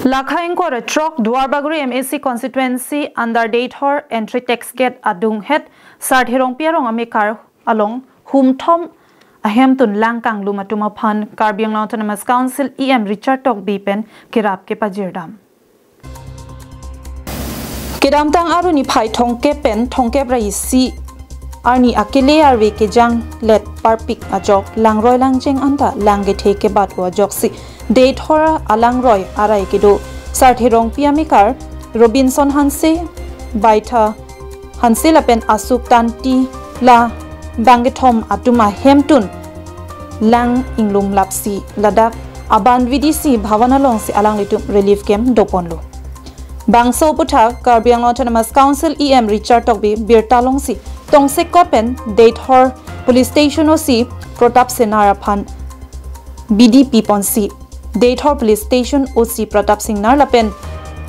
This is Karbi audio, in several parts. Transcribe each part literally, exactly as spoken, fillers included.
Lakha ingkoi ra throk Duarbagori M A C constituency under Deithor entry tax gate adunghet Sarthe Rongpi arong amekar along humthom ahemtun lang kanglum atum aphan Karbi Anglong Autonomous Council E M Richard Tokbi pen kerap kepajirdam. Kedamtang Aru niphai thomkep pen thomkep ra isi arni akele arve kejanglet parpik ajok langroi langjeng anta lang kethe kebat-o ajoksi Deithor alangroi arai kedo Sarthe Rongpi amekar Robinson Hanse, Baitha Hanse lapen Asuk Tanti la bangkethom atum ahemtun lang inglum lapsi ladak Aban V D C Bhavan alongsi alanglitum relief camp doponlo. Bangso aputhak Karbi Anglong Autonomous Council E M Richard Tokbi birta longsi tongsekot pen Deithor Police Station O C Pratap Singnar aphan bidi piponsi Deithor Police Station O C Pratap Singnar lapen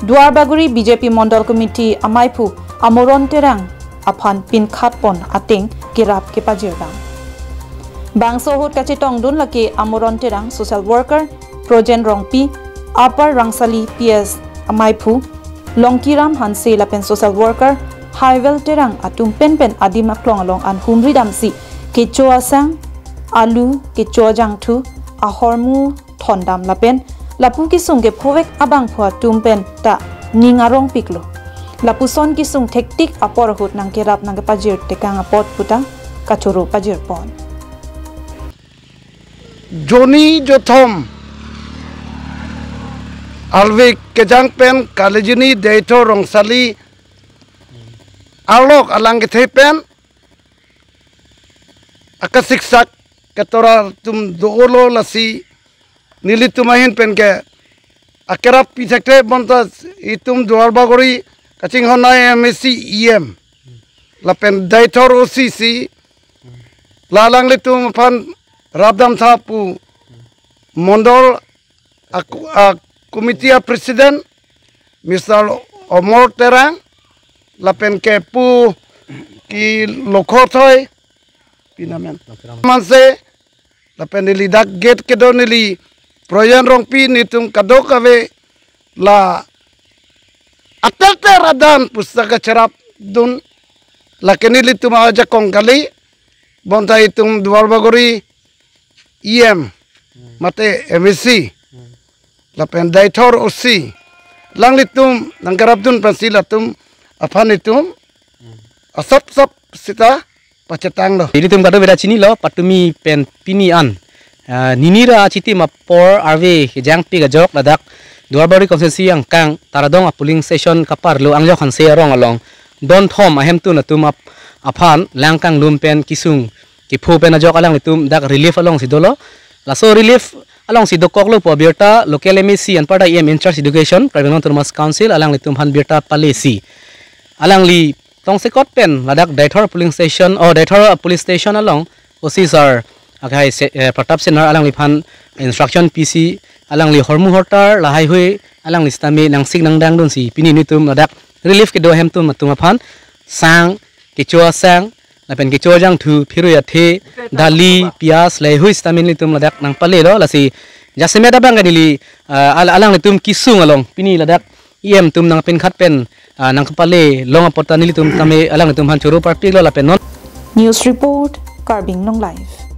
Duarbagori B J P Mondol Committee amaiphu Amoron Terang aphan pinkhatpon ateng kerap kepajirdam. Bangso ahut kachetongdun lake Amoron Terang, social worker Projen Rongpi, Upper Rangsali P S amaiphu Longkiram Hanse lapen social worker Haivel Terang atum penpen adim aklong along an humri damsi kecho asang, alu, kecho ajangthu, ahormu thondam lapen lapu kesung kephovek abangphu atum pen ta ning arongpiklo. Lapuson kesung thektik apor ahut nangkerap nangkepajir tekang apot puta kachoro pajirpon. Joni jothom arve kejang pen Kalijini Deithor Rongsali arlok alang kethe pen akasiksak ketora atum dolo, lasi nelitum ahin pen ke akerap pi thekthe bonta itum Duarbagori kachinghon a M A C E M lapen Deithor O C si la alanglitum aphan rapdamtha pu Mondol a, a committee a president Mister Omor Terang lapen ke pu ki Lokhothoi pinamen manse lapen neli dak gate kedo neli Projen Rongpi, netum kadokave la atel ter adan pusa kacherapdun, lake nelitum ajakong kali bonta itum Duarbagori E M mate M A C lapen Deithor O C alanglitum nangkerapdun pensi latum aphan itum asap sap sita pachetanglo. Ilitum kadokave ta chinilo, patumi pen pini an, ah, nini ra achitim apor arve kejangpik ajok ladak Duarbagori constituency angkang Taradong a polling station kaparlo Angjok Hanse arong along donthom ahemtun atum ap-, aphan lang kanglum pen kesung kepho pen ajok alanglitum dak relief alongsi dolo. Laso relief alongsi dokoklo pu abirta local M A C anparta E M in charge education Karbi Anglong Autonomous Council alanglitum aphan birta palesi alangli tongsekot pen ladak Deithor polling station, oh, Deithor police station along O C sir akhai se, eh, Pratap Singnar alangliphan instruction pisi alangli hormu hortar lahai hui alangli sitame nangsik nangdangdunsi pini netum ladak relief kedo ahemtun atum aphan sang, kecho asang lapen kecho ajangthu, phirui athe, dali, piyaj lahai hui sitame nelitum ladak nangpalelo, lasi jasemet abang ke neli, ah, al-, alanglitum kesung along pini ladak E M atum nangpinkhat pen, ah, nangkepale long apot ta nelitum tame alanglitum aphan choro parpiklo lapen non. News report, Karbi Anglong Live.